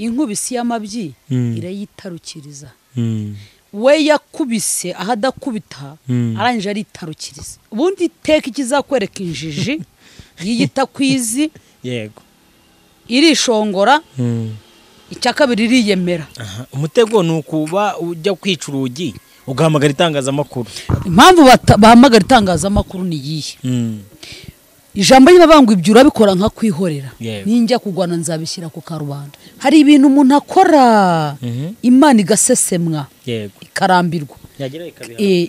Inkubisi y'amabyi irayitarukiriza. We yakubise ahadakubita arangije aritarukiriza. Ubundi iteka ikizakwereka injiji yiyita kwizi, yego, irishongora. Icya kabiri iriyemera. Umutego ni ukuba ujya kwica urugi ugahamagara itangazamakuru. Impamvu bahamagara itangazamakuru ni iyihe? Ijambo ry'abangwa ibyo urabikora nka kwihorera. Ninjya kugwana nzabishyira ku karubanda. Hari ibintu umuntu akora Imana igasesemwa, yego, ikarambirwa,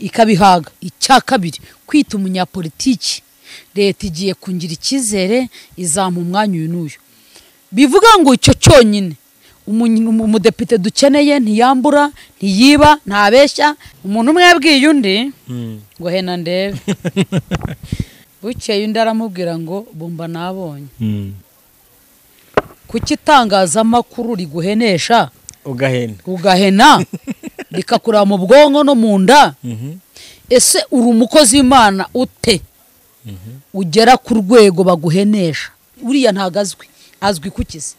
ikabihaga. Icya kabiri kwita umunyapolitiki, leta igiye kungira icyizere izampa umwanya uyu n'uyu. Bivuga ngo icyo cyonyine umudepite dukeneye ntiyambura, ntiyiba, ntabeshya. Umuntu umwe yabwiye undi ngo hena ndebe. Bukeye undi aramubwira ngo bumba nabonye. Kuki itangazamakuru riguhenesha ugahena rikakureba mu bwonko no mu nda? Ese uri umukozi w'Imana ute ugera ku rwego baguhenesha? Uriya ntago azwi, azwi kukize,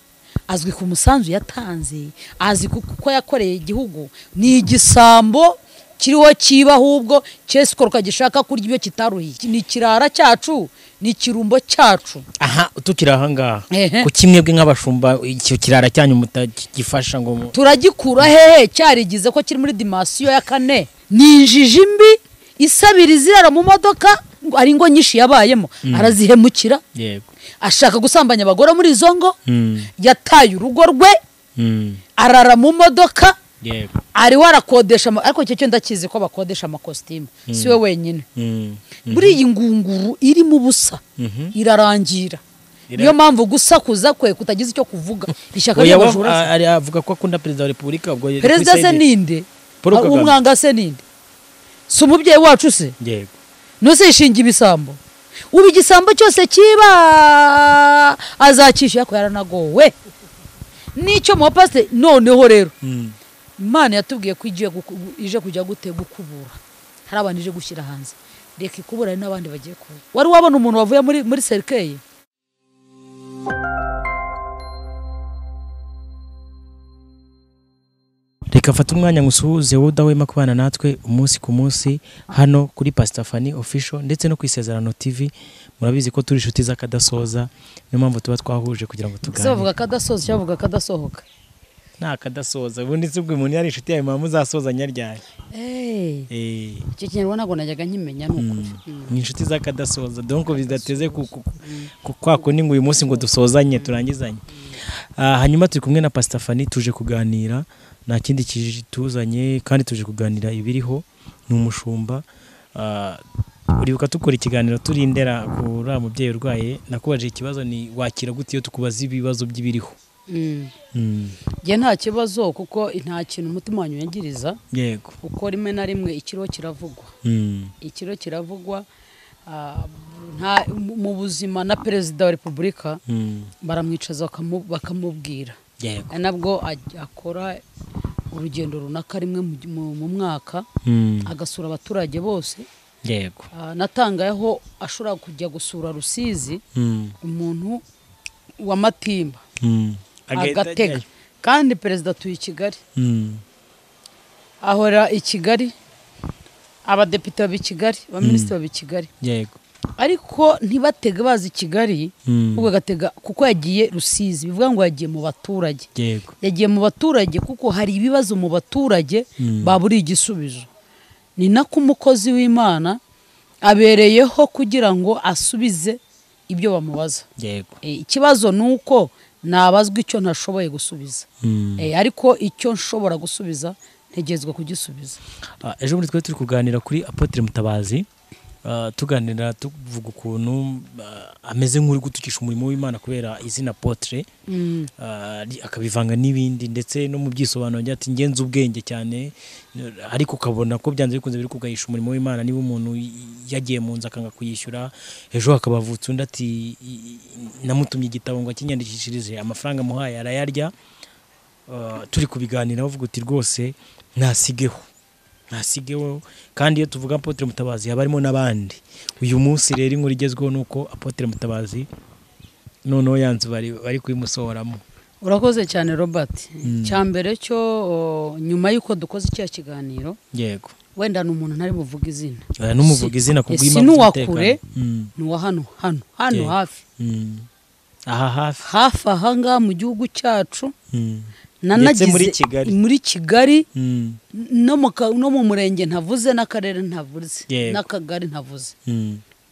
azwi ku musanzu yatanze, azi kuko yakoreye igihugu. Ni igisambo kiriho kiba, ahubwo cyesikoroka gishaka kurya ibyo kitaruhiye. Ni kirara cyacu, ni kirumbo cyacu. Aha tukiri aha ngaha, ku kimwe bwe nk'abashumba icyo kirara cyanyu mutagifasha ngo turagikura hehe? Cyarigize ko kiri muri dimasiyo ya kane. Ni injiji mbi isabiriza irara mu modoka, ari ngo nyinshi yabayemo, arazihemukira. Yego, ashaka gusambanya abagore muri izo ngo, yataye urugo rwe, arara mu modoka. Yego, ari warakodesha, ariko icyo cyo ndakizi ko bakodesha amakositimu, si we wenyine. Buri iyi ngunguru iri mu busa irarangira. Niyo mpamvu gusakuza kwe kutagize icyo kuvuga. Ishyaka ry'abajura ari avuga ko akunda perezida wa Repubulika. Ubwo perezida se ninde? Umwanga se ninde? Si umubyeyi wacu se? Yego. Nose ishinga ibisambo. Ubu igisambo cyose kiba azakisha ko yaranagowe. Nicyo mu pastor. Noneho rero Imana yatubwiye ko igiye ije kujya gute gukubura. Hari abantu ije gushyira hanze. Reka ikubura n'abandi bagiye kuba. Wari wabona umuntu wavuye muri cercueil? Reka fata umwanya ngusuhuze wowe udahwema kubana natwe umunsi ku munsi hano kuri Pastor Fanny Official ndetse no ku Isezerano TV. Murabizi ko turi inshuti z'akadasoza, niyo mpamvu tuba twahuje kugira ngo tuganire. Se bavuga kadasoza cyangwa bavuga kadasohoka? Nta kadasoza. Ubundi se ubwo umuntu yari inshuti yawe mama muzasoza nyaryari? Icyo kinyarwanda ntabwo najyaga nkimenya ni ukuri. Ni inshuti z'akadasoza, donc bidateze kwa kundi ngo uyu munsi ngo dusozanye turangizanye. Hanyuma turi kumwe na Pastor Fanny, tuje kuganira, nta kindi kituzanye kandi tuje kuganira ibiriho. Ni umushumba. Uribuka tukora ikiganiro turindera kuri mubyeyi urwaye, nakubaje ikibazo ni wakira gute iyo tukubaza ibibazo by'ibiriho? Nge nta kibazo kuko nta kintu umutima wanyu yangiriza. Yego, kuko rimwe na rimwe ikiro kiravugwa. Ikiro kiravugwa nta mu buzima. Na perezida wa Repubulika baramwicaza bakamubwira. Yego, nabwo akora urugendo runaka rimwe mu mwaka, agasura abaturage bose. Yego, natangayeho ashobora kujya gusura Rusizi, umuntu wa Matimba agatega. Kandi perezida atuye i Kigali, ahora i Kigali, abadepite b'i Kigali, abaminisitiri b'i Kigali. Yego, ariko ntibatega bazi Kigali, ubwo agatega kuko yagiye Rusizi, bivuga ngo yagiye mu baturage. Yego, yagiye mu baturage kuko hari ibibazo mu baturage baburi igisubizo. Ni nako umukozi w'Imana abereyeho kugira ngo asubize ibyo bamubaza. Yego, ikibazo nuko nabazwa icyo ntashoboye gusubiza. Ariko icyo nshobora gusubiza ntegezwa kugisubiza. Ejo muri twe turi kuganira kuri Apotre Mutabazi, tuganira tuvuga ukuntu ameze nk'uri gutukisha umurimo w'Imana kubera izina Apotre, akabivanga n'ibindi ndetse no mu byisobanuro ati ngenze ubwenge cyane, ariko ukabona ko byanze bikunze biri kugahisha umurimo w'Imana. Niba umuntu yagiye mu nzu akanga kuyishyura, ejo hakabavutse undi ati namutumye igitabo ngo akinyandikishirize, amafaranga muhaye arayarya. Turi kubiganira bavuga uti rwose nasigeho nasigeho. Kandi iyo tuvuga Apotre Mutabazi haba harimo n'abandi. Uyu munsi rero inkuru igezweho nuko Apotre Mutabazi noneho yanzu bari kuyimusohoramo. Urakoze cyane Robert. Cyambere cyo nyuma yuko dukoze icya kiganiro, yego, wenda ni umuntu ntari buvuga izina. Numuvuga izina kubw'impamvu z'umutekano. Ni wa hano hano hano hafi. Aha hafi. Hafi aha ngaha mu gihugu cyacu. Nanagize muri Kigali. No mu murenge ntavuze, n'akarere ntavuze, n'akagari ntavuze.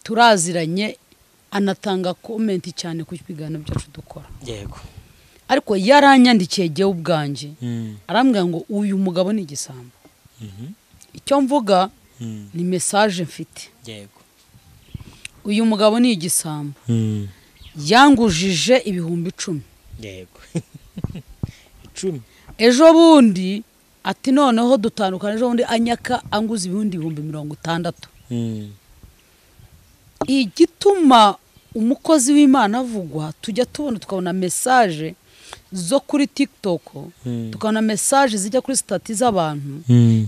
Turaziranye, anatanga comment cyane ku biganiro byacu dukora. Yego. Ariko yaranyandikiye jyewe ubwanjye, arambwira ngo uyu mugabo ni igisambo. Icyo mvuga ni message mfite. Yego. Uyu mugabo ni igisambo. Yangujije 10,000. Yego. 10. Ejo bundi ati noneho dutandukana, ejo bundi anyaka anguza 60,000. Igituma umukozi w'Imana avugwa, tujya tubona tukabona message zo kuri TikTok, tukabona message zijya kuri status z'abantu,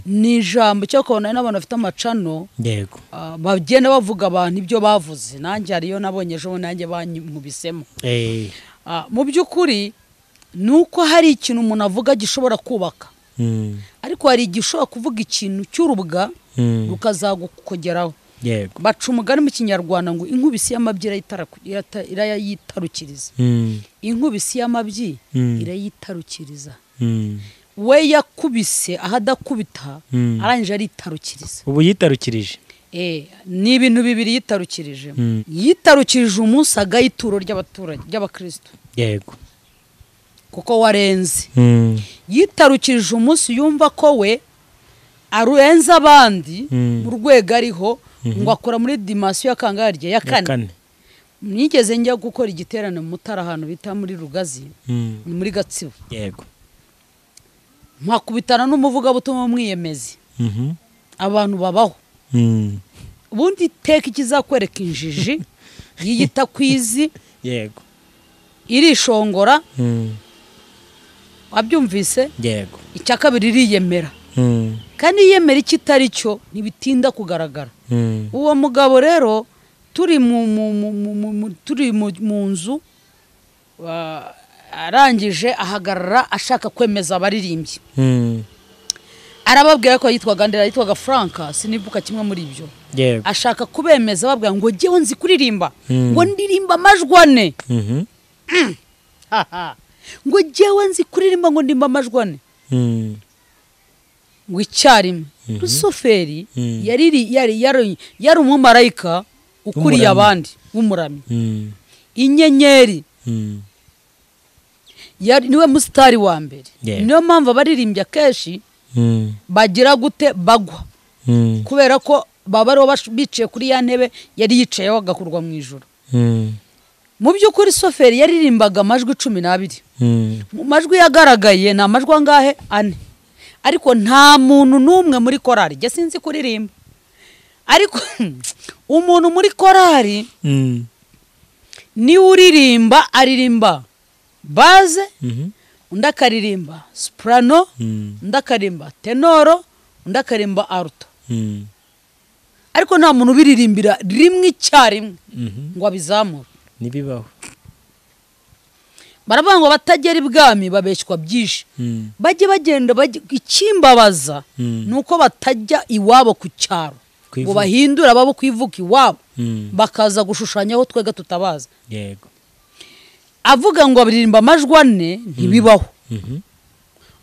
ni ijambo cyo kubona n'abantu bafite amacano. Yego. Bagenda bavuga abantu ibyo bavuze, nanjye ariyo nabonye ejo nanjye banyubisemo. Mu by'ukuri nuko hari ikintu umuntu avuga gishobora kubaka, ariko hari igishobora kuvuga ikintu cy'urubwa rukazagukogeraho. Yego. Baca umugani mu Kinyarwanda ngo inkubisi y'amabyi irayitarukiriza. Inkubisi y'amabyi irayitarukiriza. We yakubise ahadakubita, arangije aritarukiriza. Ubu yitarukirije. Ni ibintu bibiri yitarukirije. Yitarukirije umunsi agayituro ry'abaturage ry'abakristo. Yego. Kuko warenze. Yitarukirije umunsi yumva ko we aruenza abandi mu rwego ariho, ngo akora muri dimension ya kangarye ya kane. Nigeze njya gukora igiterane mu Mutara ahantu bita muri Rugazi, ni muri Gatsibo. Yego. Mpakubitana n'umuvuga butumwa mwiyemezi. Abantu babaho. Ubundi iteka ikizakwereka injiji yiyita kwizi. Yego. Irishongora. Wabyumvise? Yego. Icya kabiri iriyemera. Kandi yemera ikitari cyo ntibitinda kugaragara. Uwo mugabo rero turi mu nzu, arangije ahagarara ashaka kwemeza abaririmbyi. Arababwira ko yitwaga Ndera, yitwaga Franka, sinibuka kimwe muri ibyo. Yego. Ashaka kubemeza babwira ngo jyewe nzi kuririmba, ngo ndirimba amajwi ane. Ngo jyewe nzi kuririmba, ngo ndimba amajwi ane. Ngo icyarimwe Rusuferi yari umumarayika ukuriye abandi w'umuramyi. Inyenyeri yari niwe musitari wa mbere. Niyo mpamvu abaririmbyi akenshi bagira gute bagwa, kubera ko baba aribo bicaye kuri ya ntebe yari yicayeho agakurwa mu ijoro. Mu by'ukuri Soferi yaririmbaga amajwi 12. Mu majwi yagaragaye ni amajwi angahe? 4. Ariko nta muntu n'umwe muri korari, jye sinzi kuririmba, ariko umuntu muri korari ni uririmba, aririmba baze, undi akaririmba soprano, undi akaririmba tenoro, undi akaririmba alto. Ariko nta muntu ubiririmbira rimwe icyarimwe ngo abizamure. Nibibaho. Baravuga ngo batagera ibwami babeshywa byinshi. Bajye bagenda, ikimbabaza nuko batajya iwabo ku cyaro ngo bahindure ababo kwivuka iwabo, bakaza gushushanyaho twega tutabaza. Yego. Avuga ngo abiririmba amajwi ane ntibibaho.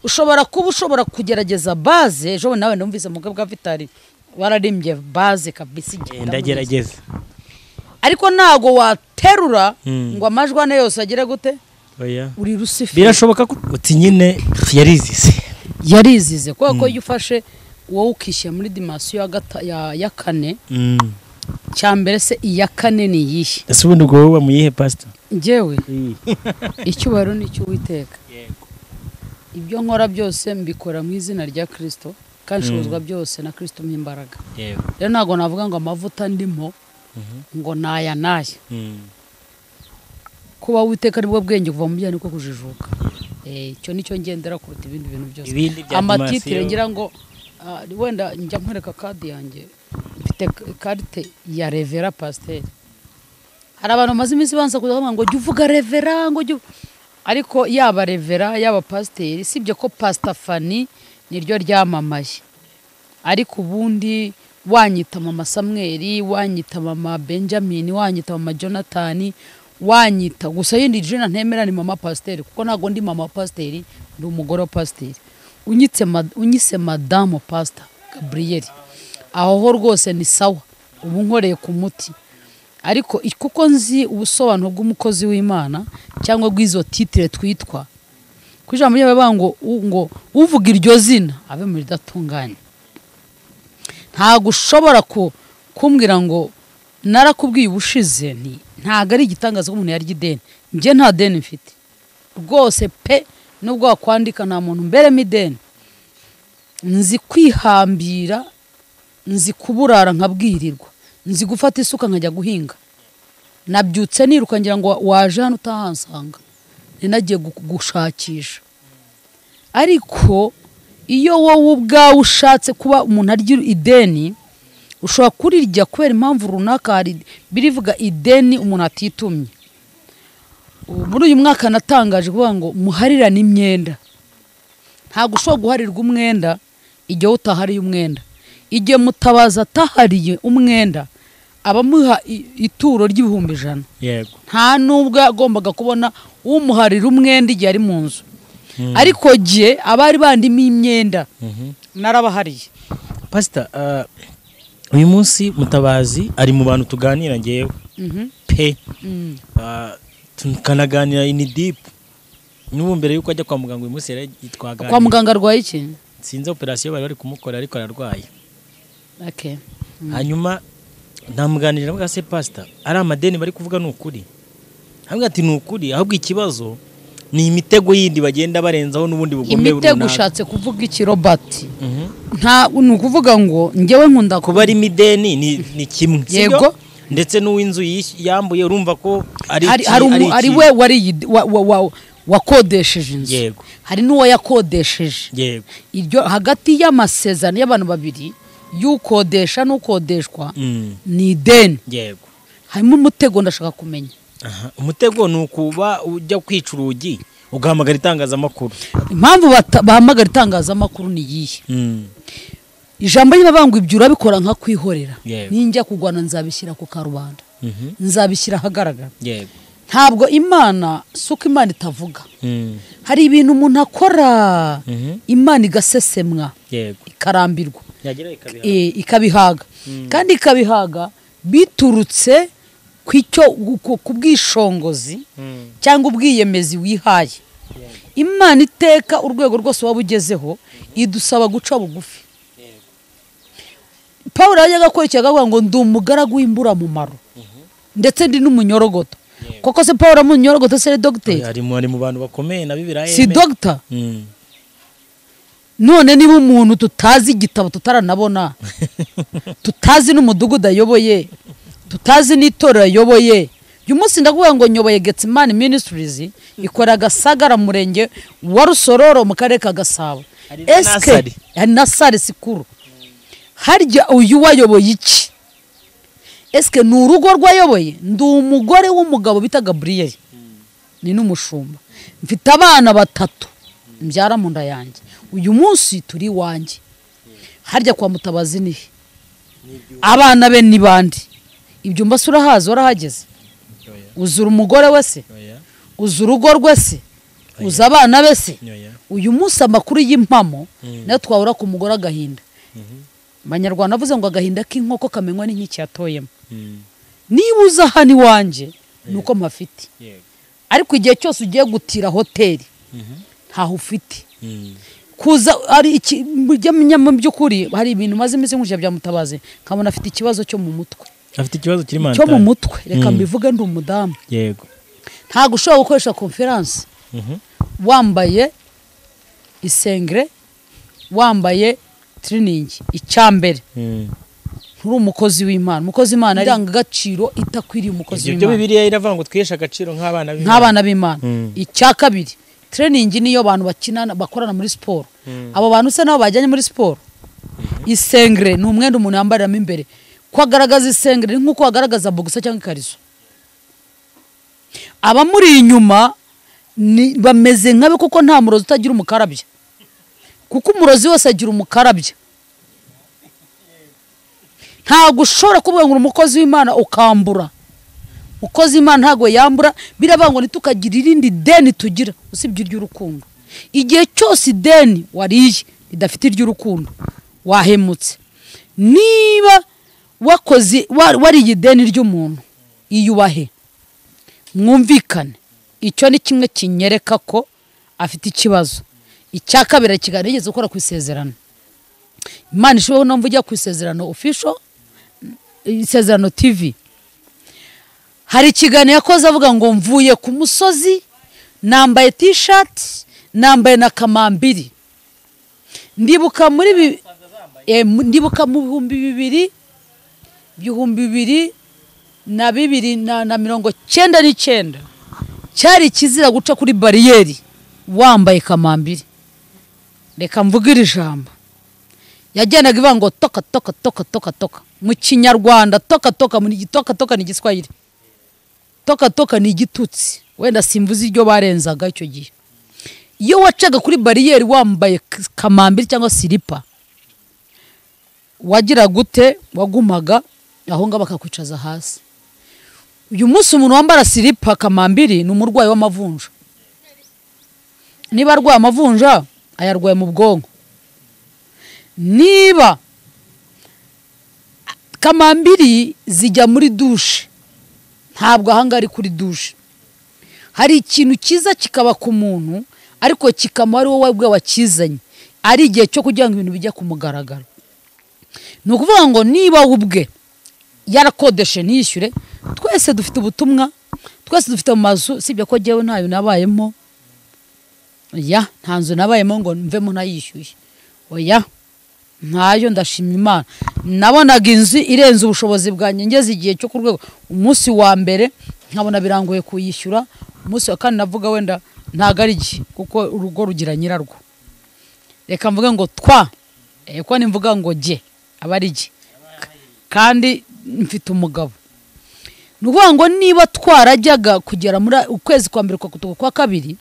Ushobora kuba ushobora kugerageza baze, ejo nawe ndumvise mugabo bwa Vitali wararimbye baze kabisa, ndagerageza. Ariko ntago waterura ngo amajwi ane yose agere gute? Oya. Uri Rusuferi. Birashoboka ko uti nyine yarizize. Yarizize kuko iyo ufashe wowe ukishyira muri dimension ya kane. Cyambere se iya kane ni iyihe? Ese ubundi ubwo wowe muyihe pastor? Njyewe icyubahiro ni icy'Uwiteka. Yego. Ibyo nkora byose mbikora mu izina rya Kristo, kandi nshobozwa byose na Kristo mu imbaraga. Yego. Rero ntago navuga ngo amavuta ndimo ngo naya naya. Kuba Uwiteka nibwo bwenge kuva mu byaha niko kujijuka. Icyo nicyo ngendera kuruta ibindi bintu byose. Amatitire ngira ngo wenda njya nkwereka kadi yanjye, mfite carte ya Revera Pasteur. Hari abantu bamaze iminsi banza kuvuga ngo jya uvuga Revera, ngo jya Ariko yaba revera yaba pasiteri, sibyo ko Pastor Fanny niryo ryamamaye, ariko ubundi wanyita mama Samuel, wanyita mama Benjamin, wanyita mama Jonathan, wanyita gusa yindi jina ntemera ni mama pasiteri, kuko ntago ndi mama pasiteri, ndi umugore wa pasiteri. Unyise madamu Pastor Gabriel, aho ho rwose ni sawa, ubu nkoreye ku muti. Ariko kuko nzi ubusobanuro bw'umukozi w'Imana cyangwa bw'izo titre twitwa, ku ijambo ry'Imana ngo uvuga iryo zina abe mu ridatunganye. Ntago ushobora kumbwira ngo narakubwiye ubushize, nti ntago ari igitangaza ko umuntu yarya ideni. Njye nta deni mfite rwose pe, nubwo wakwandika nta muntu mberemo ideni. Nzi kwihambira, nzi kuburara nkabwirirwa, nzi gufata isuka nkajya guhinga. Nabyutse niruka ngira ngo waje hano utahansanga, ninagiye gushakisha. Ariko iyo wowe ubwawe ushatse kuba umuntu arya ideni, ushobora kurirya kubera impamvu runaka. Hari birivuga ideni umuntu atitumye. Muri uyu mwaka natangaje kuvuga ngo muharirane imyenda. Ntabwo ushobora guharirwa umwenda igihe utahariye umwenda. Igihe Mutabazi atahariye umwenda, abamuha ituro ry'ibihumbi 100. Yego. Nta nubwo yagombaga kubona umuharira umwenda igihe ari mu nzu. Ariko gihe abari bandimo imyenda narabahariye. Pastor, uyu munsi Mutabazi ari mu bantu tuganira ngewe pe, tukanaganira in deep. N'ubu mbere yuko ajya kwa muganga uyu munsi yari twaganira. Kwa muganga arwaye iki? Sinzi operation bari bari kumukora, ariko ararwaye. Okay. Hanyuma ntamuganirira mvuga se pastor, ari amadeni bari kuvuga ni ukuri? Hamwe ati ni ukuri, ahubwo ikibazo ni imitego yindi bagenda barenzaho n'ubundi bugome Imitego runaka. ushatse kuvuga iki, Robert? Nta ni ukuvuga ngo njyewe nkunda Kuba ari imideni ni kimwe, sibyo? Yego. Ndetse n'uw'inzu yambuye, urumva ko ari hari iki- hari ari hari iki. we wari wakodesheje inzu, Yego. hari n'uwo yakodesheje. Yego. Iryo hagati y'amasezerano y'abantu babiri, y'ukodesha n'ukodeshwa, ni ideni. Yego. Harimo umutego, ndashaka kumenya. Aha, umutego ni ukuba ujya kwica urugi ugahamagara itangazamakuru. Impamvu bahamagara itangazamakuru ni iyihe? Ijambo ry'Imana ngo ibyo urabikora nka kwihorera. Yego. Ninjya kurwana nzabishyira ku karubanda, nzabishyira ahagaragara. Yego. Ntabwo Imana, si uko Imana itavuga. Hari ibintu umuntu akora, Imana igasesemwa, Yego. ikarambirwa, yagira ikabiha. Ikabihaga, kandi ikabihaga biturutse ku icyo ku bwishongozi cyangwa ubwiyemezi wihaye. Imana iteka urwego rwose waba ugezeho idusaba guca bugufi. Paul yajyaga akora icyaha akavuga ngo ndi umugaragu w'imburamumaro, ndetse ndi n'umunyorogoto. Koko se Paul amunyorogoto se ari dogiteri? Ari mu bantu bakomeye na Bibiliya Si yemera. dogita? None niba umuntu tutazi igitabo, tutaranabona, tutazi n'umudugudu ayoboye, tutazi n'itorero ayoboye, uyu munsi ndakuvuga ngo nyoboye Getsemani Ministries, ikora Gasagara, murenge wa Rusororo, mu karere ka Gasabo. Hari na Eske nasari. Hari na sare sikuru. Harya uyu wayoboye iki? Eske ni urugo rwayoboye? Ndi umugore w'umugabo bita Gabriel, ni n'umushumba, mfite abana batatu mbyara mu nda yanjye. Uyu munsi turi iwanjye. Harya kwa Mutabazi nihe? Abana be ni bande? Ibyo mbese urahazi? Warahageze? Uzura umugore we se? Oya. Uzi urugo rwe se? Uzi abana be se? Oya. Uyu munsi amakuru y'impamo nayo twahura ku mugore agahinda. Abanyarwanda bavuze ngo agahinda k'inkoko kamenywa n'inkiki yatoyemo. Niba uza hano iwanjye ni uko mpafite. Yego. Ariko igihe cyose ugiye gutira hoteli, ntaho ufite. Kuza ari iki mujya mu by'ukuri, hari ibintu maze iminsi nkurikira bya Mutabazi, nkabona afite ikibazo cyo mu mutwe. Afite ikibazo kiri Cyo mu mental. mutwe, reka mbivuge, ndi umudamu. Yego. Ntabwo ushobora gukoresha konferansi wambaye isengere, wambaye tiriningi. Icya mbere, nturi umukozi w'Imana. Umukozi w'Imana, indangagaciro itakwiriye umukozi Ibyo byo w'Imana. Bibiliya iravuga ngo twiheshe agaciro nk'abana b'Imana. Nk'abana b'Imana. Icya kabiri, training niyo abantu bakinana, bakorana muri siporo. Abo bantu se nabo bajyanye muri siporo? Isengere ni umwenda umuntu yambariramo imbere. Ko agaragaza isengere ni nk'uko agaragaza boxer cyangwa ikariso. Abamuri inyuma Bameze nkabe kuko nta murozi utagira umukarabya, kuko umurozi wese agira umukarabya. Ntabwo ushobora kuvuga ngo umukozi w'Imana ukambura. Umukozi w'Imana ntabwo yambura. Biravuga ngo ntitukagira irindi deni tugira usibye iry'urukundo. Igihe cyose ideni wariye ridafite iry'urukundo wahemutse. Niba wakoze wariye ideni ry'umuntu, iyubahe, mwumvikane. Icyo ni kimwe kinyereka ko afite ikibazo. Icya kabiri, ikiganiro yigeze gukora ku isezerano. Imana ishobora no mvujya ku isezerano official, Isezerano TV. Hari ikiganiro yakoze avuga ngo mvuye ku musozi nambaye t-shirt, nambaye na kamambiri. Ndibuka muri ndibuka mu 2099 cyari kizira guca kuri bariyeri wambaye kamambiri. Reka mvuge ijambo. Yajyanaga ivuga ngo toka toka toka toka toka. Mu Kinyarwanda toka toka, muri toka toka ni Igiswahili. Toka toka ni igitutsi. Wenda simvuze iryo barenzaga icyo gihe. Iyo wacaga kuri bariyeri wambaye kamambiri cyangwa silipa, wagira gute? Wagumaga aho nga bakakwicaza hasi. Uyu munsi umuntu wambara silipa kamambiri ni umurwayi w'amavunja. Niba arwaye amavunja ayarwaye mu bwonko. Niba kamambiri zijya muri douche, ntabwo ahanga ari kuri douche. Hari ikintu cyiza kikaba ku muntu ariko kikama ari wowe ubwe wakizanye, ari igihe cyo kugira ngo ibintu bijya kumugaragara. Ni ukuvuga ngo niba ubwe yarakodeshe ntiyishyure, twese dufite ubutumwa, twese dufite mu mazu, sibyo ko jyewe ntayo nabayemo. Oya, nta nzu nabayemo ngo mvemo ntayishyuye. Oya, ntayo, ndashima Imana. Nabonaga inzu irenze ubushobozi bwanjye, ngeze igihe cyo ku rwego umunsi wa mbere nkabona birangoye kuyishyura, umunsi wa kane navuga wenda ntago ari igihe kuko urugo rugira nyirarwo. Reka mvuge ngo twa, ko nimvuga ngo jye aba ari jye kandi mfite umugabo. Ni ukuvuga ngo niba twarajyaga kugera muri ukwezi kwa mbere kwa kabiri,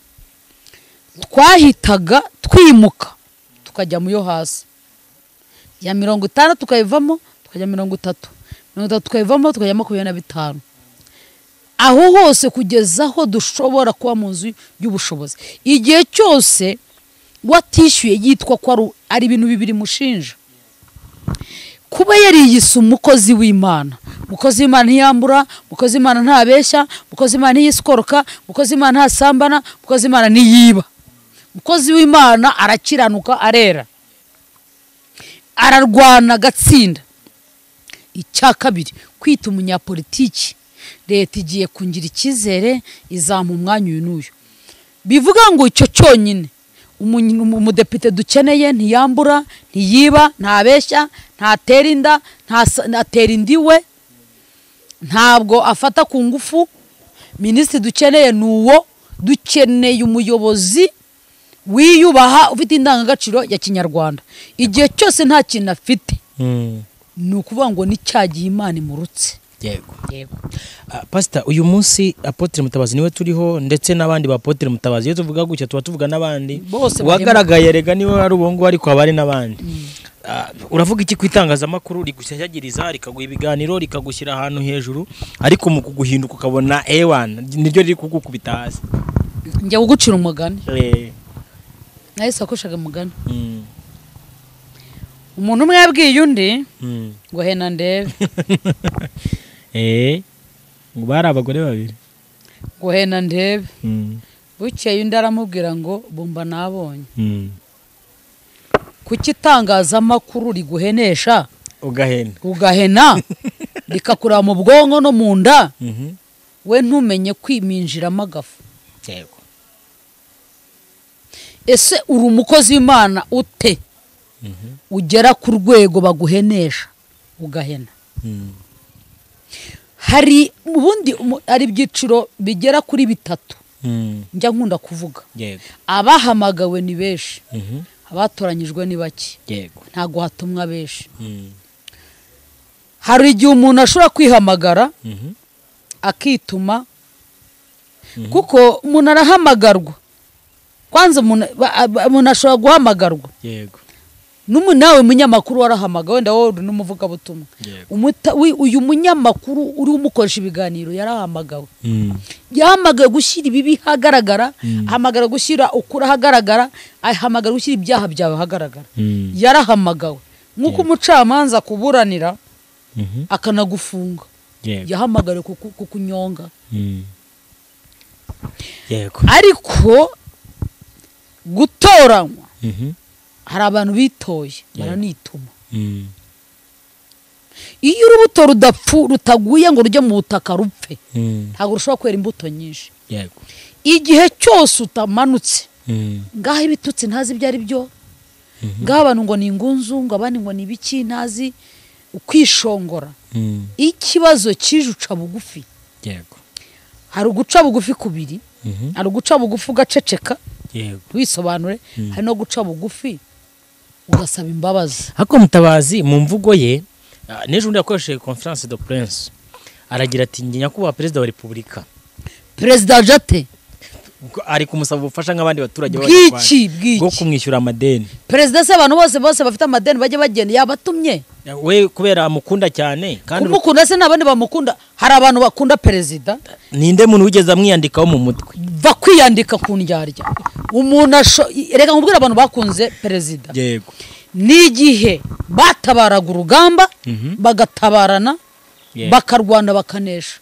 twahitaga twimuka tukajya mu yo hasi ya 50 tukayivamo tukajya 30, 30 tukayivamo tukajya 25. Aho hose kugeza aho dushobora kuba mu nzu y'ubushobozi. Igihe cyose watishyuye yitwa ko ari ibintu bibiri mushinja. Kuba yariyise umukozi w'Imana, umukozi w'Imana ntiyambura, umukozi w'Imana ntabeshya, umukozi w'Imana ntiyisikoroka, umukozi w'Imana ntasambana, umukozi w'Imana ntiyiba. Umukozi w'Imana arakiranuka, arera, ararwana agatsinda. Icya kabiri, kwita umunyapolitiki. Leta igiye kungira icyizere, izampa umwanya uyu n'uyu. Bivuga ngo icyo cyonyine umudepite dukeneye ntiyambura, ntiyiba, ntabeshya, ntatera inda, ntatera indi we, ntabwo afata ku ngufu. Minisitiri dukeneye ni uwo. Dukeneye umuyobozi wiyubaha, ufite indangagaciro ya Kinyarwanda. Igihe cyose nta kintu afite, ni ukuvuga ngo ni cyagiye Imana imurutse. Yego. Yego. Pastor, uyu munsi Apotre Mutabazi niwe turiho ndetse n'abandi ba Apotre Mutabazi. Iyo tuvuga gutya tuba tuvuga n'abandi. Wagaragaye rega niwe ari ubongo ariko abari n'abandi. Uravuga iki kwitangazamakuru rigushyagiriza, rikaguha ibiganiro, rikagushyira ahantu hejuru, ariko mu kuguhinduka ukabona ewana niryo riri kugukubita hasi? Njya kugucira umugani. Nahise akoshaga umugani. Umuntu umwe yabwiye undi ngo hena ndebe. Ngo bari abagore babiri. Ngo hena ndebe. Bukeye undi aramubwira ngo bumba nabonye. Kuki itangazamakuru riguhenesha ugahena, ugahena rikakura mu bwonko no mu nda, we ntumenye kwiminjiramo agafu? Yego. Ese uri umukozi w'Imana ute ugera ku rwego baguhenesha ugahena? Hari ubundi ari ibyiciro bigera kuri bitatu njya nkunda kuvuga. Abahamagawe ni benshi, abatoranyijwe ni bake. Ntago hatumwa benshi. Hari igihe umuntu ashobora kwihamagara akituma. Kuko umuntu arahamagarwa. Kwanza umuntu ashobora guhamagarwa. Yego. Nawe munyamakuru warahamagawe, wenda wowe uri n'umuvugabutumwa. Uyu munyamakuru uri umukoresha ibiganiro yarahamagawe. Yahamagawe gushyira ibibi hagaragara, ahamagara gushyira ukuri ahagaragara, ahamagara gushyira ibyaha byawe ahagaragara. Yarahamagawe. Nk'uko umucamanza kuburanira akanagufunga. Yahamagariwe kukunyonga. Yego. Ariko gutoranywa hari abantu bitoye baranituma. Iyo urubuto rudapfu rutaguye ngo rujye mu butaka rupfe, ntabwo rushobora kwera imbuto nyinshi. Yego. Igihe cyose utamanutse, ngaho ibitutsi ntazi ibyo ari byo, ngaho abantu ngo ni ingunzu, ngo abandi ngo ni ibiki ntazi, ukwishongora. Ikibazo kije uca bugufi. Yego. Hari uguca bugufi kubiri, hari uguca bugufi ugaceceka, yego, wisobanure, hari no guca bugufi ugasaba imbabazi. Hako Mutabazi mu mvugo ye n'ejo undi yakoresheje conference de presse aragira ati njye nyakubahwa perezida wa Repubulika, Perezida Jate ari kumusaba ubufasha nk'abandi baturage bw'iki bwo kumwishyura amadeni. Perezida se abantu bose bafite amadeni bajye bagenda yabatumye we kubera amukunda cyane, kandi kumukunda se n'abandi bamukunda. Hari abantu bakunda perezida, ninde muntu wigeze amwiyandikaho mu mutwe? Va kwiyandika ku ndyarya umuntu reka nkubwire abantu bakunze perezida. Yego. N'igihe batabaraga urugamba, bagatabarana, bakarwana, bakanesha.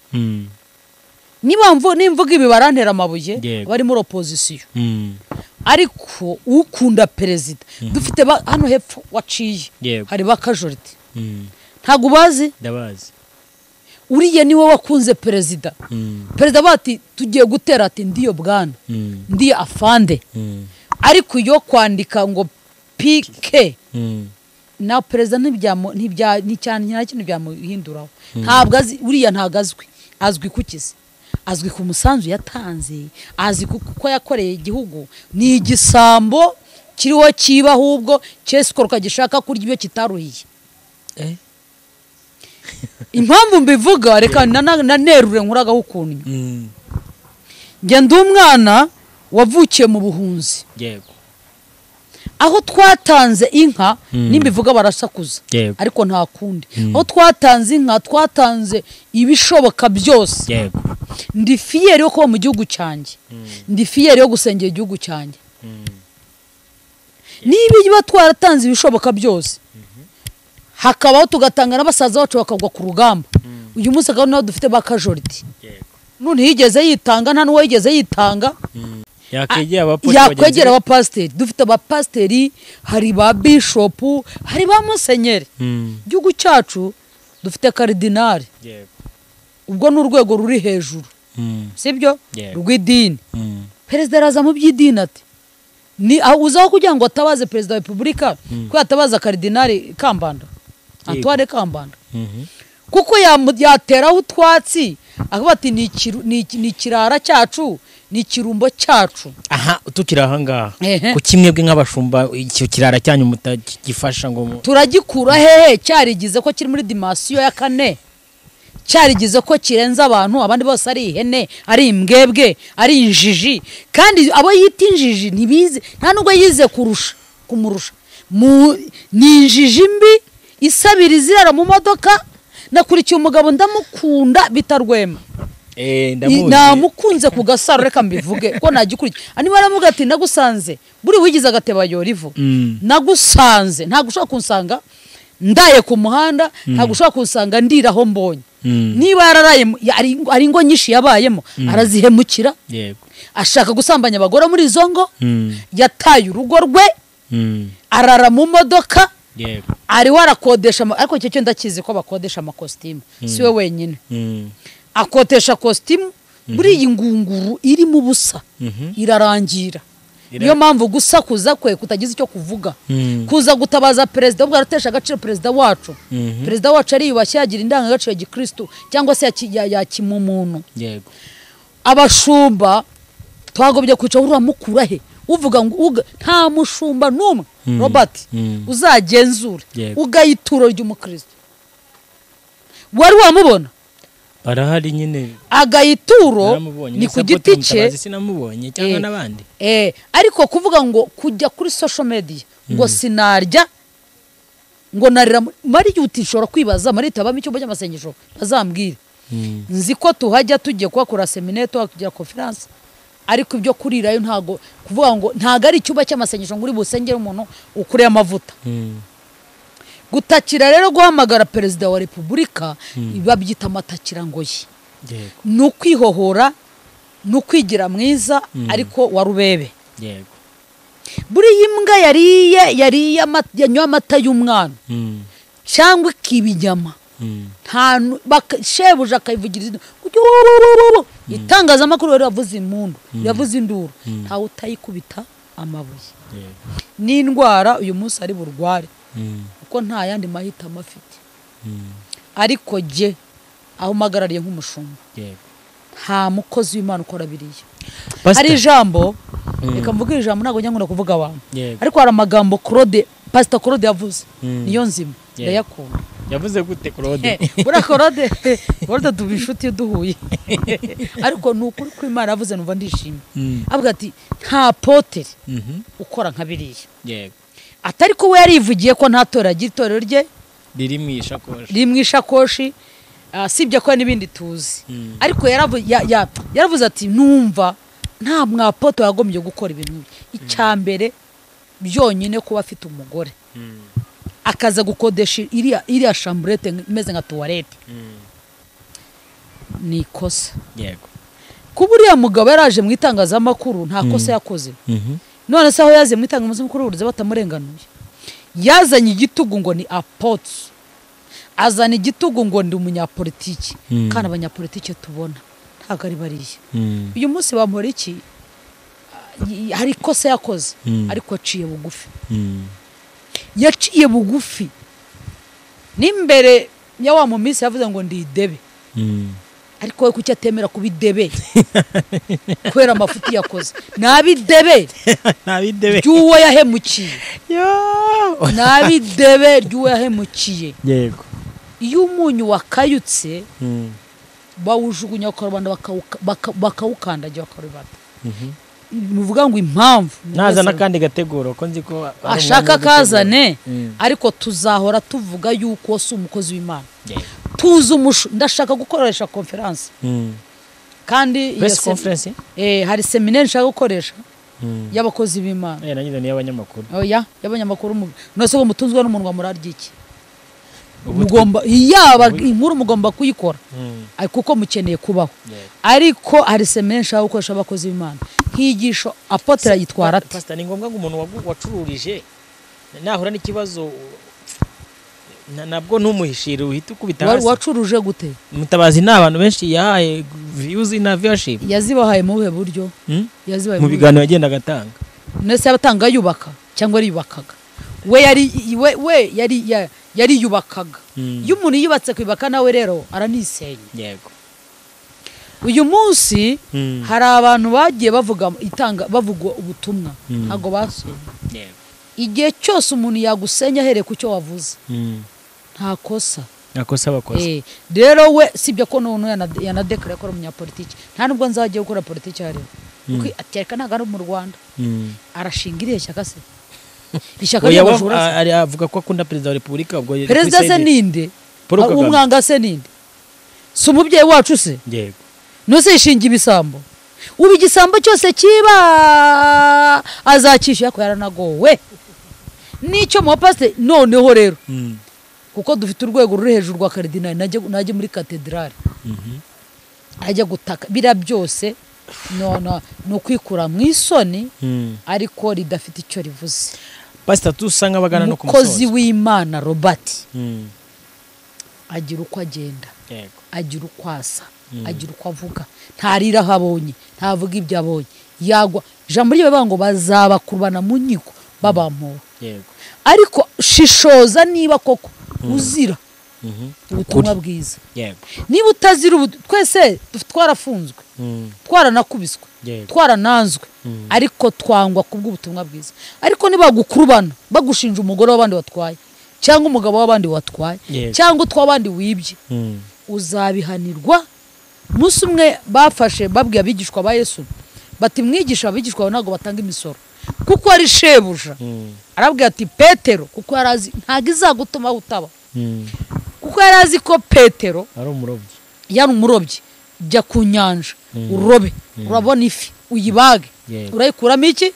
Niba nimvuga ibi barantera amabuye, bari muri opposition. Ariko ukunda perezida dufite hano hepfo waciye hari bakajorite. Ntago ubazi? Ndabazi. Uriya niwe wakunze perezida. Perezida bati tugiye gutera, ati ndiyo bwana, ndiyo afande. Ariko iyo kwandika ngo PK na perezida ntibya nta kintu byamuhinduraho. Ntabwo azi uriya, ntabwo azwi. Azwi kukize, azwi ku musanzu yatanze, azi kuko yakoreye igihugu. Ni igisambo kiriho kiba ahubwo cyeskoroka gishaka kurya ibyo kitaruhiye. Impamvu mbivuga reka nanerure nkuragaho ukuntu. Njye ndi umwana wavukiye mu buhunzi. Yego. Aho twatanze inka, nimbivuga barasakuza, ariko nta kundi. Aho twatanze inka, twatanze ibishoboka byose. Yego. Ndi fier yo kuba mu gihugu cyanjye. Ndi fier yo gusengera igihugu cyanjye. Niba iba twaratanze ibishoboka byose, hakabaho tugatanga n'abasaza bacu bakagwa ku rugamba. Uyu munsi akaba naho dufite bakajoriti. None yigeze yitanga, nta n'uwo yigeze yitanga. Yakwegera abapasiteri. Dufite abapasiteri, hari ba bishopu, hari ba musenyeri. Igihugu cyacu dufite karidinali. Ubwo ni urwego ruri hejuru, sibyo? Rw'idini. Perezida araza mu by'idini ati ni uzaho kugira ngo atabaze perezida wa Repubulika, ko yatabaza karidinali Kambanda, Antoine Kambanda. Kuko yateraho utwatsi akavuga ati ni ikirara cyacu, ni ikirumbo cyacu. Aha tukiri aha ngaha, ku kimwe bwe nk'abashumba icyo kirara cyanyu mutagifasha ngo turagikura hehe? Cyarigize ko kiri muri dimension ya kane, cyarigize ko kirenze abantu, abandi bose ari ihene, ari imbwebwe, ari injiji. Kandi abo yita injiji ntibize, nta nubwo yize kurusha kumurusha. Ni injiji mbi isabiriza irara mu modoka. Nakurikiye umugabo ndamukunda bitarwema. Namukunze ku gasaro, reka mbivuge ko nagikurikiye. Niba aravuga ati nagusanze buri wigize agateba yorivu, nagusanze ntabwo ushobora kunsanga ndaye ku muhanda, ntabwo ushobora kunsanga ndiraho mbonye. Niba yararaye ari ingo nyinshi yabayemo, arazihemukira. Yego. Ashaka gusambanya abagore muri izo ngo, yataye urugo rwe, arara mu modoka. Yego. Ari warakodesha, ariko icyo cyo ndakizi ko bakodesha amakositimu, si we wenyine. Akotesha kositimu, buri iyi ngunguru iri mu busa irarangira. Niyo mpamvu gusakuza kwe kutagize icyo kuvuga. Kuza gutabaza perezida ubwo aratesha agaciro perezida wacu. Perezida wacu ariyubashye, yagira indangagaciro ya gikristo cyangwa se ya kimumuntu. Yego. Abashumba twagobye kwica uramukura he? Uvuga ngo nta mushumba n'umwe Robert uzagenzura ugayituro ry'umukristo. Wari wamubona? Barahari nyine. Agayituro ni ku giti cye, sinamubonye cyangwa n'abandi. Ariko kuvuga ngo kujya kuri social media ngo sinarya ngo narira Mariyuti, ushobora kwibaza Mariyuti abamo icyumba cy'amasengesho bazambwire. Nzi ko tuhajya tugiye kuhakora seminaire, tuhakugira conference, ariko ibyo kurirayo ntago kuvuga ngo ntago ari icyumba cy'amasengesho ngo uri busengere umuntu ukuriye amavuta. Gutakira rero guhamagara perezida wa repubulika babyita amatakirangoyi. Ni ukwihohora, ni ukwigira mwiza, ariko warubebe. Yego. Buriya imbwa yariye yanywa amata y'umwana cyangwa ikiba inyama, nta shebuja akayivugiriza itangazamakuru rero yavuze impundu, yavuze induru, ntawe utayikubita amabuye. N'indwara uyu munsi ari burware kuko nta yandi mahitamo afite. Ariko jye aho umpagarariye nk'umushumba, nta mukozi w'Imana ukora biriya. Hari ijambo, reka mvuge ijambo, ntabwo njya nkunda kuvuga abantu, ariko hari amagambo Claude, Pastor Claude yavuze, niyo nzima ndayakunda. Yavuze gute Claude? Buriya Claude tuba inshuti duhuye, ariko ni ukuri ko Imana yavuze numva ndishimye. Avuga ati nta potere ukora nka biriya. Yego. Atari ko we yarivugiye ko nta torero agira, itorero rye riri mu ishakoshi, riri mu ishakoshi, sibye ko n'ibindi tuzi. Ariko yaravuze ati numva nta mwapoto yagombye gukora ibintu. Icya mbere byonyine kuba afite umugore akaza gukodesha iriya chambrette imeze nka toilette, ni ikosa. Yego. Kuba uriya mugabo yaraje mu itangazamakuru nta kosa yakoze. None se aho yaze mu itangazamakuru uruze batamurenganuye, yazanye igitugu ngo ni apotre, azana igitugu ngo ndi umunyapolitiki, kandi abanyapolitiki tubona ntabwo ari bariya. Uyu munsi bamora iki, hari ikosa yakoze, ariko aciye bugufi. Yaciye bugufi n'imbere ya wa mu minsi yavuze ngo ndi idebe, ariko we kuki atemera kuba idebe kubera amafuti yakoze? Nabidebe ry'uwo yahemukiye, nabidebe ry'uwo yahemukiye. Yego. Iyo umunyu wakayutse bawujugunya ku rubanda bakawukandagira bakarubata. Muvuga ngo impamvu naza nakandi gateguro ko nzi ko ashaka kazane, ariko tuzahora tuvuga yuko si umukozi w'Imana. Tuzi umushu, ndashaka gukoresha conference. Kandi press conference hari seminaire nshaka gukoresha y'abakozi b'Imana. Nanjye ni y'abanyamakuru. Oya, y'abanyamakuru nose ko mutunzwe n'umunwa murarya iki? Mugomba yaba inkuru mugomba kuyikora kuko mukeneye kubaho. Ariko hari seminaire nshaka gukoresha abakozi b'Imana, nkigisho apotre yitwara ati Pastor, ni ngombwa ngo umuntu wacururije nahura n'ikibazo nabwo ntumuhishire uhita ukubita hasi. Wacuruje gute? Mutabazi ni abantu benshi yahaye views na viewership. Yazibahaye mu buhe buryo? Yazibahaye mu biganiro yagenda agatanga. Nese abatanga yubaka cyangwa yariyubakaga? We yari we yari yubakaga. Iyo umuntu yubatse kwibaka nawe rero aranisenya. Yego. Uyu munsi hari abantu bagiye bavuga itanga bavuga ubutumwa ntago basenye. Yego. Igihe cyose umuntu yagusenya ahereye ku cyo wavuze, nta kosa. Nta kosa bakoze. Rero we sibye ko none yanadeklara ko ari umunyapolitiki, nta nubwo nzagiye gukora politiki hariya, kuko atereka ntago ari mu Rwanda. Arashinga iriya shyaka se, ishyaka ry'abajura. Ari avuga ko akunda perezida wa repubulika, ubwo perezida se ninde? Umwanga se ninde? Si umubyeyi wacu se? Yego. Nose ishinga ibisambo, ubu igisambo cyose kiba azakishyura ko yaranagowe. Nicyo mu pastor noneho rero, kuko dufite urwego ruri hejuru rwa cardinal, najye muri cathedrale ajya gutaka bira byose, no no kwikura mu isoni, ariko ridafite icyo rivuze. Pastor, tusanga bagana no kumusozo. Umukozi w'Imana Robert agira uko agenda, agira uko asa, agira uko avuga, ntarira aho abonye, ntavuga ibyo abonye. Yagwa ijambo ry'Imana ngo bazabakurubana mu nkiko babampora. Yego. Ariko shishoza niba koko uzira ubutumwa bwiza. Yego. Niba utazira, twese twarafunzwe, twaranakubiswe, twarananzwe, ariko twangwa kubw'ubutumwa bwiza. Ariko niba bagukurubana bagushinja umugore w'abandi watwaye, cyangwa umugabo w'abandi watwaye, cyangwa utw'abandi wibye, uzabihanirwa Umunsi umwe bafashe babwiye abigishwa ba Yesu bati mwigisha, abigishwa ntabwo batanga imisoro kuko ari shebuja. Arabwira ati Petero, kuko yarazi ntago izagutuma utaba, kuko yarazi ko Petero ari umurobyi, yari umurobyi. Jya ku nyanja urobe, urabona ifi uyibage, urayikuramo iki?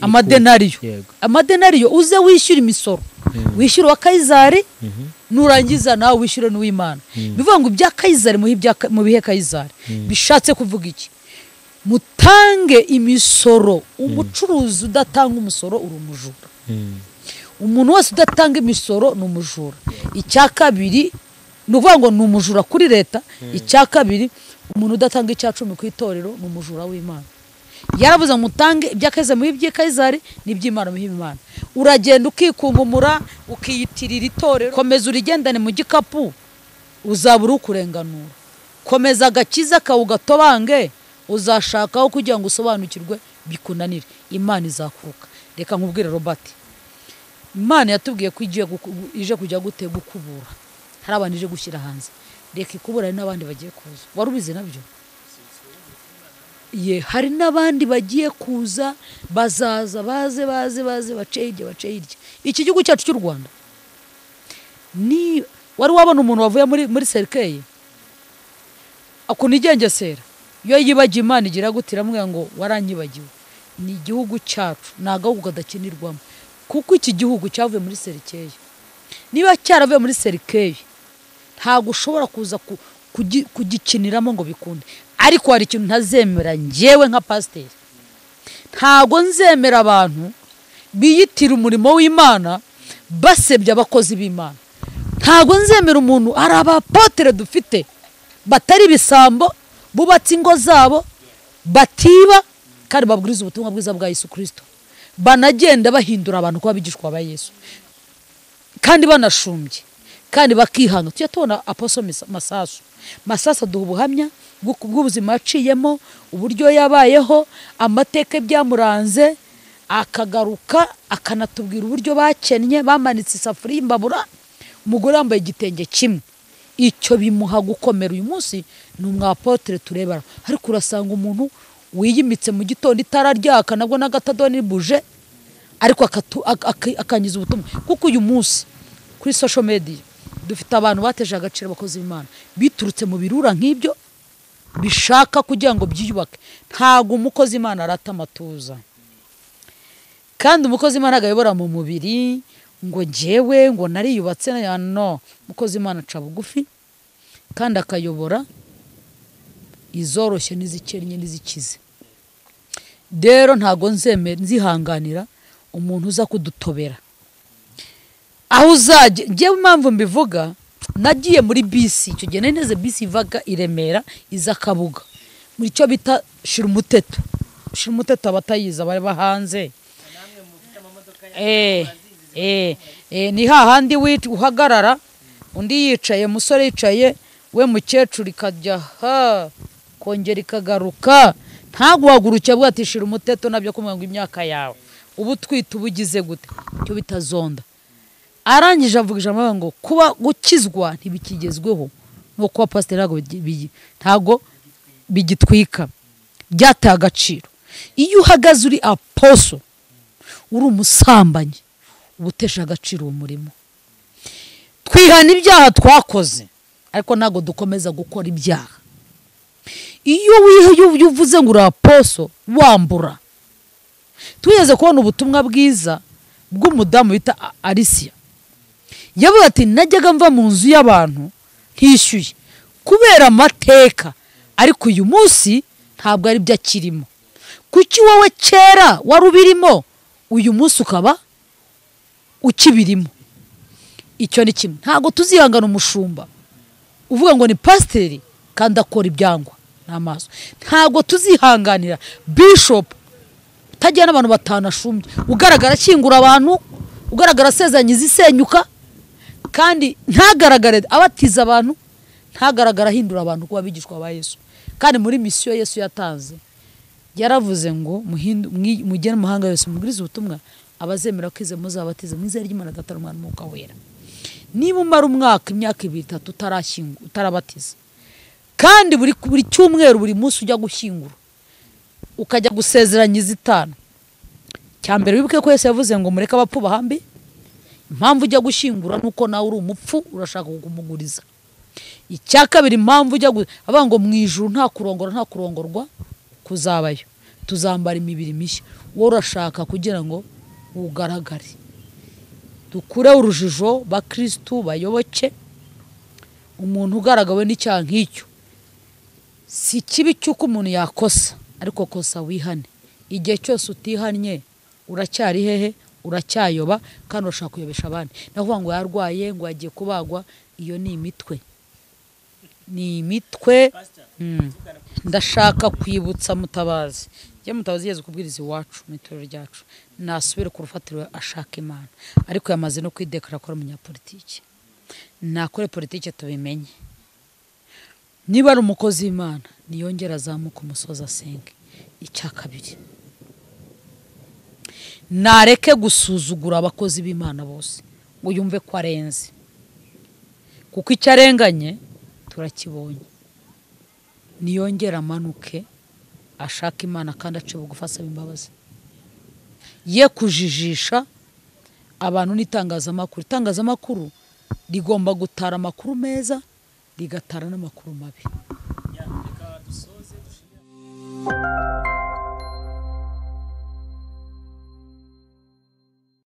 Amadenariyo. Amadenariyo uze wishyura imisoro, wishyura wa Kayizari, nurangiza nawe wishyure n'uw'Imana. Bivuga ngo ibya Kayizari mu bihe Kayizari. Bishatse kuvuga iki? Mutange imisoro. Umucuruzi udatanga umusoro uri umujura. Umuntu wese udatanga imisoro ni umujura. Icya kabiri ni ukuvuga ngo ni umujura kuri leta. Icya kabiri, umuntu udatanga icya cumi ku itorero ni umujura w'Imana. Yaravuze mutange ibya Kayizari mu bihe Kayizari n'iby'Imana mu bihe Imana. Uragenda ukikunkumura ukiyitirira itorero, komeza urigendane mu gikapu, uzabura ukurenganura. Komeza agakiza kawe ugatobange, uzashakaho kugira ngo usobanukirwe bikunanire, Imana izakuruka. Reka nkubwire Robert, Imana yatubwiye ko ije kujya gute gukubura, hari abantu ije gushyira hanze. Reka ikubura, hari n'abandi bagiye kuza. Wari ubizi nabyo? Ye, hari n'abandi bagiye kuza, bazaza baze baze baze bace hirya bace hirya. Iki gihugu cyacu cy'u Rwanda, ni wari wabona umuntu wavuye muri serikeye akunigengesera, iyo yibagiye Imana igira gutira mwe ngo waranyibagiwe. Ni igihugu cyacu, ni agahugu kadakinirwamo, kuko iki gihugu cyavuye muri serikeye. Niba cyaravuye muri serikeye, ntabwo ushobora kuza kugikiniramo ngo bikunde. Ariko hari ikintu ntazemera njyewe nka pasiteri, ntago nzemera abantu biyitira umurimo w'Imana basebya abakozi b'Imana. Ntago nzemera umuntu, hari abapotere dufite batari ibisambo, bubatse ingo zabo, batiba kandi babwiriza ubutumwa bwiza bwa Yesu Kristo, banagenda bahindura abantu kuba abigishwa ba Yesu, kandi banashumbye kandi bakihanga. Tujya tubona Apostle Masasu. Masasu aduha ubuhamya bw'ubuzima yaciyemo, uburyo yabayeho, amateka byamuranze, akagaruka akanatubwira uburyo bakennye, bamanitse isafuriya imbabura, umugore yambaye igitenge kimwe. Icyo bimuha gukomera. Uyu munsi ni umwapotre turebera, ariko urasanga umuntu wiyimitse mu gitondo itara ryaka nabwo n'agatadoni buje, ariko akangiza ubutumwa. Kuko uyu munsi kuri social media dufite abantu bateje agaciro abakozi b'Imana biturutse mu birura nk'ibyo bishaka kugira ngo byiyubake. Ntago umukozi Imana arata amatuza, kandi umukozi Imana agayobora mu mubiri ngo njyewe ngo nariyubatse. No, umukozi Imana aca bugufi kandi akayobora izoroshye n'izikennye n'izikize. Rero ntago nzihanganira umuntu uza kudutobera aho uzajya. Njyewe impamvu mbivuga, nagiye muri bisi icyo gihe, nari neze bisi ivaga i Remera iza Kabuga, muri cyo bita Shirumuteto. Shirumuteto abatayiza bari bahanze, ni hahandi uhagarara, undi yicaye, umusore yicaye, we mukecuru ikajya ha kongera ikagaruka, ntaguhaguruke avuga ati Shirumuteto nabyo kumwe ngo imyaka yawe ubu twita ubugize gute, cyo bita zonda. Arangije avuga ijambo ngo kuba gukizwa ntibikigezweho, no kuba pasiteri ntago bigitwika, byataye agaciro. Iyo uhagaze uri aposo uri umusambanyi, ubutesha agaciro uwo murimo. Twihana ibyaha twakoze, ariko ntago dukomeza gukora ibyaha. Iyo uvuze ngo uri aposo wambura. Tugeze kubona ubutumwa bwiza bw'umudamu bita Alicia. Yavuze ati najyaga mva mu nzu y'abantu ntishyuye kubera amateka, ariko uyu munsi ntabwo ari byo akirimo. Kuki wowe kera wari ubirimo, uyu munsi ukaba ukibirimo? Icyo ni kimwe. Ntabwo tuzihangana umushumba uvuga ngo ni pasiteri kandi akora ibyangwa n'amaso. Ntabwo tuzihanganira bishop utagira n'abantu batanashumbye, ugaragara akingura abantu, ugaragara asezeranya izisenyuka, kandi ntagaragare abatiza abantu, ntagaragara ahindura abantu kuba abigishwa ba Yesu. Kandi muri misiyo Yesu yatanze yaravuze ngo mugende mu mahanga yose mubwirize ubutumwa, abazemera kwize muzabatize mu izina ry'Imana Data n'Umwana n'Umwuka Wera. Niba umara umwaka, imyaka 2 3 utarabatiza, Kandi buri cyumweru, buri munsi ujya gushyingura, ukajya gusezeranya izitanu. Cya mbere wibuke ko Yesu yavuze ngo mureke abapfu bahambi. Impamvu ujya gushyingura nuko nawe uri umupfu, urashaka kumuguriza. Icya kabiri, impamvu ujya avuga ngo mu ijuru nta kurongora nta kurongorwa kuzabayo, tuzambara imibiri mishya. Wowe urashaka kugira ngo ugaragare. Dukure urujijo bakristu bayoboke. Umuntu ugaragawe n'icyaha nk'icyo si kibi cy'uko umuntu yakosa, ariko kosa wihane. Igihe cyose utihannye uracyari hehe? Uracyayoba, kandi urashaka kuyobesha abandi. Nakuvuga ngo yarwaye, ngo yagiye kubagwa, iyo ni imitwe, ni imitwe. Ndashaka kwibutsa Mutabazi, njye Mutabazi yigeze kubwiriza iwacu mu itorero ryacu, nasubire ku rufatiro ashaka Imana, ariko yamaze no kwidekara akora umunyapolitiki. Nakore politiki tubimenye. Niba ari umukozi w'Imana niyongera azamuka umusozi asenge. Icya kabiri, nareke gusuzugura abakozi b'Imana bose ngo yumve ko arenze, kuko icyo arenganye turakibonye. Niyongera amanuke ashaka Imana kandi ace bugufi asaba imbabazi, ye kujijisha abantu n'itangazamakuru. Itangazamakuru rigomba gutara amakuru meza, rigatara n'amakuru mabi. Reka dusoze.